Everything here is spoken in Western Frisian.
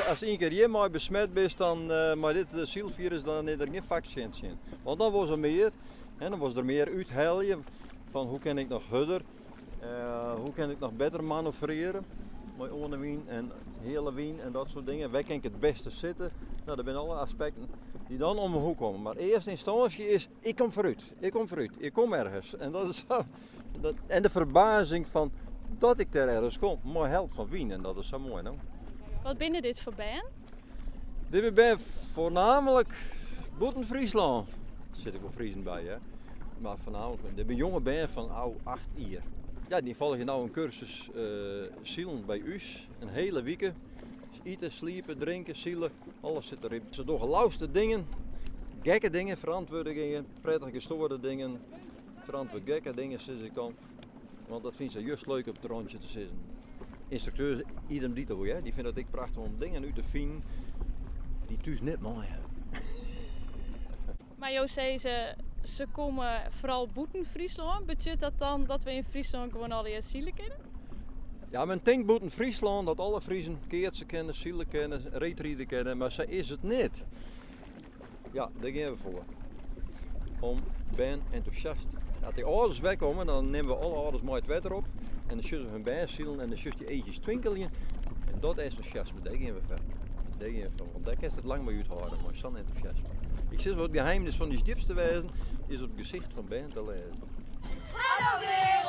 Ast ien kear hjirmei besmet bist, dan mei dit sylfirus, dan is der gjin faksin tsjin. Want dan wol se mear, hè, dan wol se der mear úthelje fan hoe kin ik noch hurder, hoe kin ik noch better manoeuvrearje mei oan de wyn en heale wyn en dat soart dingen. Wêr kin ik it bêste sitte? No, dat binne alle aspekten dy't dan om 'e hoek komme. Mar earste ynstânsje is, ik kom foarút, ik kom foarút, ik kom ergens. En dat is sa, dat, en de ferbazing fan dat ik dêr ergens kom, mei help fan wyn. En dat is sa moai, no. Wat binne dit foar bern? Dit binne bern foarnaamlik bûten Fryslân. Der sitte ek wol Friezen by, hè. Mar foarnaamlik, dit binne jonge bern fan ôf 8 jier. Ja, dy folgje no in kursus silen by ús, in hiele wike. Ite, sliepe, drinke, sile, alles sit deryn. Se dogge leafste dingen, gekke dingen, ferantwurde dingen, prettig gestoorde dingen, ferantwurd gekke dingen sis ik dan. Want dat fine se just leuk op it rântsje te sizzen. Ynstrukteurs idem dito, hè. Dy fine it ek prachtich om dingen út te finen dy't thús net meie. Mar jo sizze se komme foaral bûten Fryslân. Betsjut dat dan dat we yn Fryslân gewoan allegear sile kinne? Ja, men tinkt bûten Fryslân dat alle Friezen keatse kinne, sile kinne, reedride kinne, mar sa is it net. Ja, dêr gean we foar. Om bern entûsjast. As dy âlders werkomme, dan nimme we alle âlders mei it wetter op en dan sjogge se hun bern silen en dan sjochst dy eachjes twinkeljen. En dat entûsjasme, dêr gean we foar. Dêr gean we foar, want dêr kinst it lang mei úthâlde, mei sa'n entûsjasme. Ik sis wol, it geheimnis fan ús djipste wêzen is op it gesicht fan bern te lêzen. Hallo!